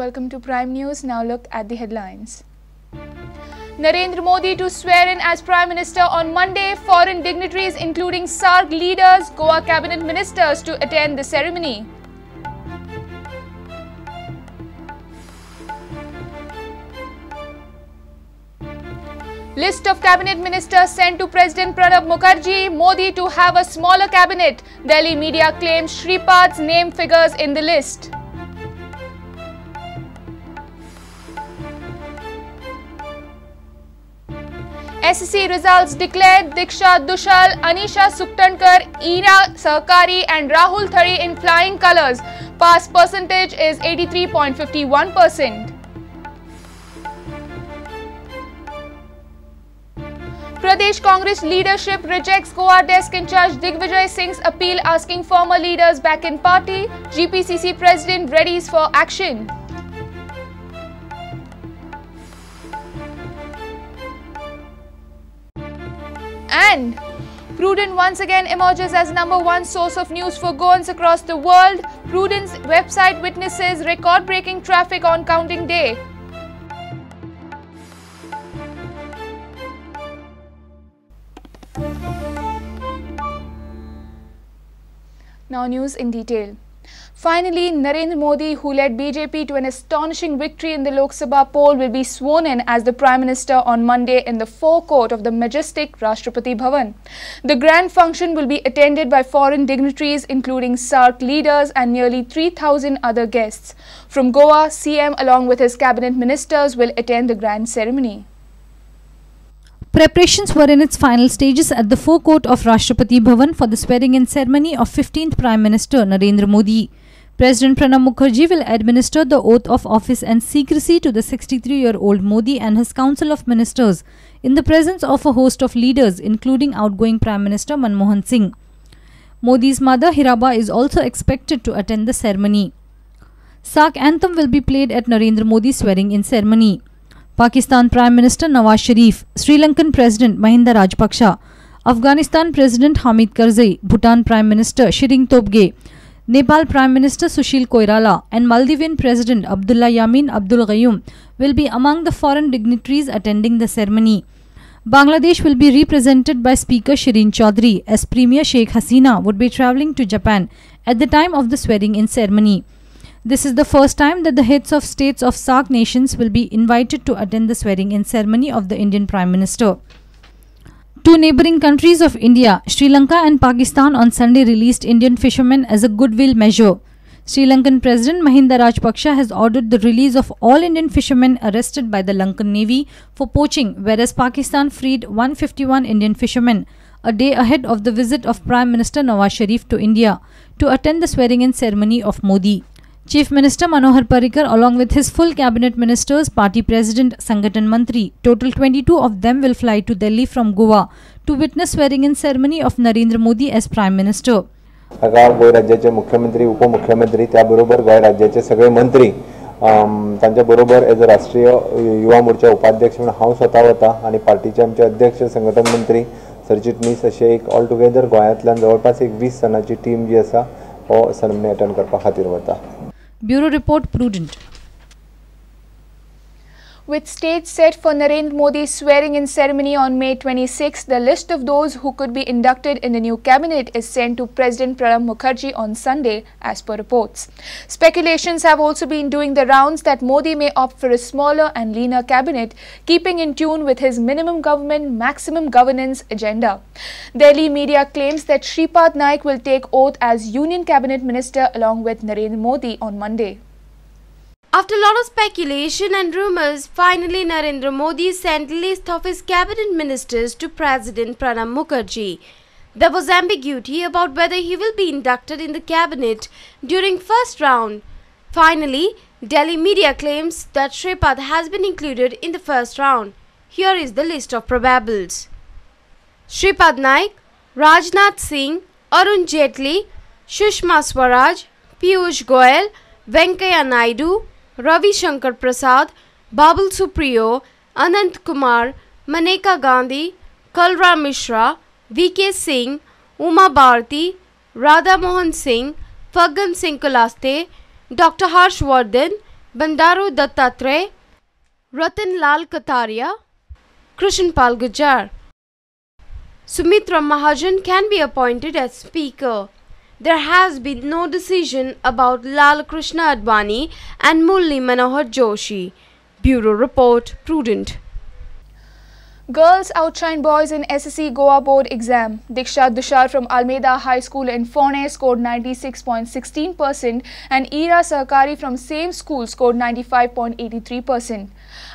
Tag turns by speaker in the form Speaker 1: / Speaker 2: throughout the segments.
Speaker 1: Welcome to Prime News. Now look at the headlines. Narendra Modi to swear in as Prime Minister on Monday. Foreign dignitaries including SAARC leaders, Goa cabinet ministers to attend the ceremony. List of cabinet ministers sent to President Pranab Mukherjee. Modi to have a smaller cabinet. Delhi media claims Shripad's name figures in the list. SSC results declared. Diksha Dushal, Anisha Suktankar, Ina Sarkari and Rahul Thari in flying colours. Pass percentage is 83.51%. Pradesh Congress leadership rejects Goa desk in charge Digvijay Singh's appeal asking former leaders back in party. GPCC president readies for action. And Prudent once again emerges as number one source of news for Goans across the world. Prudent's website witnesses record-breaking traffic on counting day. Now news in detail. Finally, Narendra Modi, who led BJP to an astonishing victory in the Lok Sabha poll, will be sworn in as the Prime Minister on Monday in the forecourt of the majestic Rashtrapati Bhavan. The grand function will be attended by foreign dignitaries including SAARC leaders and nearly 3,000 other guests. From Goa, CM along with his cabinet ministers will attend the grand ceremony.
Speaker 2: Preparations were in its final stages at the forecourt of Rashtrapati Bhavan for the swearing-in ceremony of 15th Prime Minister Narendra Modi. President Pranab Mukherjee will administer the oath of office and secrecy to the 63-year-old Modi and his Council of Ministers in the presence of a host of leaders including outgoing Prime Minister Manmohan Singh. Modi's mother Hiraba is also expected to attend the ceremony. SAARC anthem will be played at Narendra Modi's swearing-in ceremony. Pakistan Prime Minister Nawaz Sharif, Sri Lankan President Mahinda Rajapaksa, Afghanistan President Hamid Karzai, Bhutan Prime Minister Tshering Tobgay, Nepal Prime Minister Sushil Koirala and Maldivian President Abdullah Yamin Abdul Gayoom will be among the foreign dignitaries attending the ceremony. Bangladesh will be represented by Speaker Shirin Chaudhry as Premier Sheikh Hasina would be travelling to Japan at the time of the swearing-in ceremony. This is the first time that the heads of states of SAARC nations will be invited to attend the swearing-in ceremony of the Indian Prime Minister. Two neighbouring countries of India, Sri Lanka and Pakistan, on Sunday released Indian fishermen as a goodwill measure. Sri Lankan President Mahinda Rajapaksa has ordered the release of all Indian fishermen arrested by the Lankan Navy for poaching, whereas Pakistan freed 151 Indian fishermen a day ahead of the visit of Prime Minister Nawaz Sharif to India to attend the swearing-in ceremony of Modi. Chief Minister Manohar Parrikar along with his full cabinet ministers, party president, Sangathan Mantri, total 22 of them will fly to Delhi from Goa to witness swearing-in ceremony of Narendra Modi as Prime Minister.
Speaker 3: Goa राज्याचे मुख्यमंत्री, उपमुख्यमंत्री, त्याबरोबर गोंय राज्याचे सगळे मंत्री, तांच्या बरोबर as a राष्ट्रीय युवा मोर्चा उपाध्यक्ष म्हणून हांव स्वता वता आनी पार्टीचे आमचे अध्यक्ष संघटन मंत्री सरचिटणीस अशे एक ऑल टुगेदर गोंयांतल्यान जवळपास एक 20 जाणांची टीम जी आसा हो सेरेमनी अटेंड करपा खातीर वता.
Speaker 2: Bureau Report, Prudent.
Speaker 1: With stage set for Narendra Modi's swearing-in ceremony on May 26, the list of those who could be inducted in the new cabinet is sent to President Pranab Mukherjee on Sunday, as per reports. Speculations have also been doing the rounds that Modi may opt for a smaller and leaner cabinet, keeping in tune with his minimum government, maximum governance agenda. Delhi media claims that Shripad Naik will take oath as Union Cabinet Minister along with Narendra Modi on Monday.
Speaker 4: After a lot of speculation and rumours, finally Narendra Modi sent list of his cabinet ministers to President Pranab Mukherjee. There was ambiguity about whether he will be inducted in the cabinet during first round. Finally, Delhi media claims that Shripad has been included in the first round. Here is the list of probables. Shripad Naik, Rajnath Singh, Arun Jaitley, Sushma Swaraj, Piyush Goyal, Venkaiah Naidu, Ravi Shankar Prasad, Babul Supriyo, Anant Kumar, Maneka Gandhi, Kalra Mishra, V.K. Singh, Uma Bharti, Radha Mohan Singh, Faggan Singh Kulaste, Dr. Harsh Vardhan, Bandaru Dattatreya, Ratan Lal Kataria, Krishan Pal Gujar. Sumitra Mahajan can be appointed as Speaker. There has been no decision about Lal Krishna Advani and Murli Manohar Joshi. Bureau Report, Prudent.
Speaker 1: Girls outshine boys in SSC Goa Board exam. Diksha Dushar from Almeida High School in Fone scored 96.16% and Ira Sahakari from same school scored 95.83%.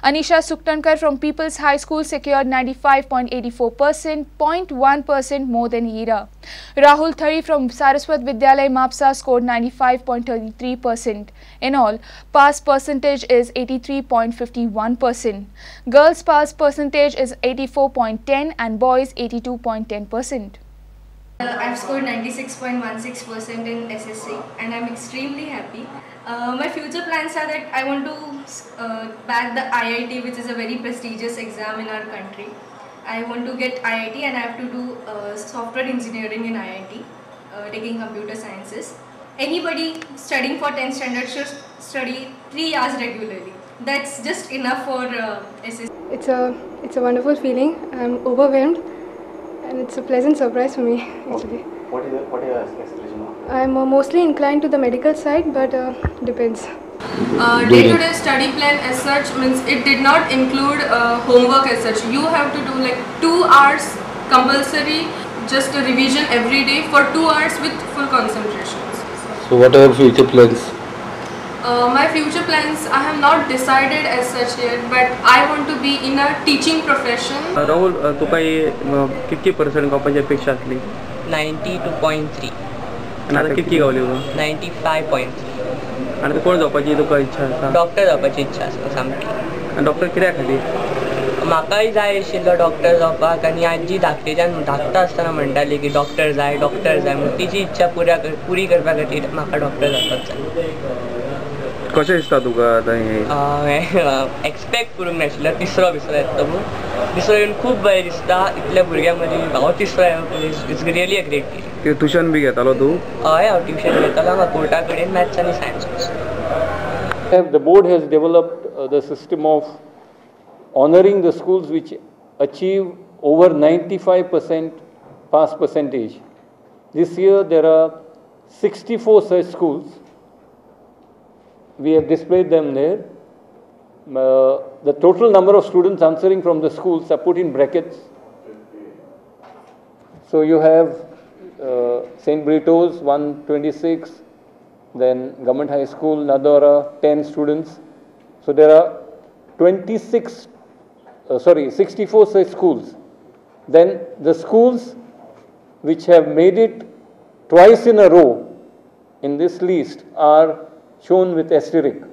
Speaker 1: Anisha Suktankar from People's High School secured 95.84%, 0.1% more than Ira. Rahul Thari from Saraswat Vidyalaya Mapsa scored 95.33%. In all, pass percentage is 83.51%. Girls pass percentage is 84.10 and boys 82.10%.
Speaker 5: I've scored 96.16% in SSC and I'm extremely happy. My future plans are that I want to back the IIT, which is a very prestigious exam in our country. I want to get IIT and I have to do software engineering in IIT, taking computer sciences. Anybody studying for 10th standard should study 3 hours regularly. That's just enough for SSC.
Speaker 6: It's a wonderful feeling. I'm overwhelmed and it's a pleasant surprise for me actually.
Speaker 7: What is your aspiration?
Speaker 6: I'm mostly inclined to the medical side, but depends.
Speaker 8: Day-to-day study plan as such means it did not include homework as such. You have to do like 2 hours compulsory, just a revision every day for 2 hours with full concentration.
Speaker 7: So what are your future plans?
Speaker 8: My future plans, I have not decided as such yet, but I want to be in a teaching profession.
Speaker 9: Rahul, तुका कितकी percent गावपाची अपेक्षा आसली?
Speaker 10: 92.3.
Speaker 9: आनी आतां कितकी गावली तुका?
Speaker 10: 95.3.
Speaker 9: आनी कोण जावपाची तुका इच्छा आसा?
Speaker 10: डॉक्टर जावपाची इच्छा आसा सामकी.
Speaker 9: आनी डॉक्टर कित्याक खातीर?
Speaker 10: म्हाकाय जाय आशिल्लो डॉक्टर जावपाक आनी आजी धाकटेच्यान धाकटो आसतना म्हणटाली की डॉक्टर जाय डॉक्टर जाय, म्हूण तिची इच्छा पुरी करपा खातीर म्हाका डॉक्टर जावपाक जाय.
Speaker 9: कशें दिसता तुका आतां हें?
Speaker 10: एक्सपेक्ट करूंक नाशिल्लो तिसरो बिसरो येतलो म्हूण. तिसरो येवन खूब बरें दिसता. इतल्या भुरग्यां मदीं हांव तिसरो येवप, it's really a great feeling.
Speaker 9: Tuition बी घेतालो तूं?
Speaker 10: हय, हांव ट्युशन घेतालो हांगा कोर्टा कडेन मॅथ्स आनी science.
Speaker 11: The board has developed the system of honouring the schools which achieve over 95% pass percentage. This year there are 64 such schools. We have displayed them there. The total number of students answering from the schools are put in brackets. So you have St. Brito's 126, then Government High School Nadora 10 students. So there are 64 such schools. Then the schools which have made it twice in a row in this list are shown with asterisk.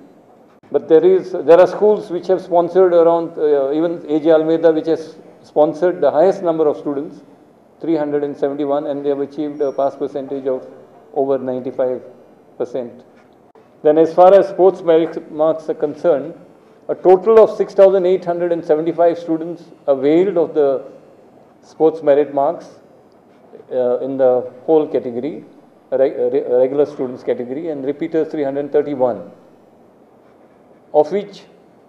Speaker 11: But there are schools which have sponsored around, even AJ Almeida, which has sponsored the highest number of students, 371, and they have achieved a pass percentage of over 95%. Then as far as sports merit marks are concerned, a total of 6,875 students availed of the sports merit marks in the whole category, regular students category, and repeaters 331, of which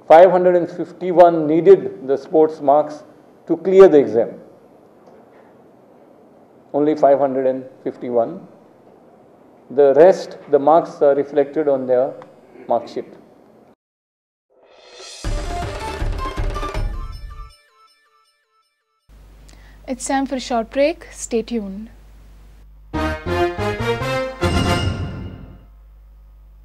Speaker 11: 551 needed the sports marks to clear the exam. Only 551. The rest, the marks are reflected on their mark sheet.
Speaker 1: It's time for a short break. Stay tuned.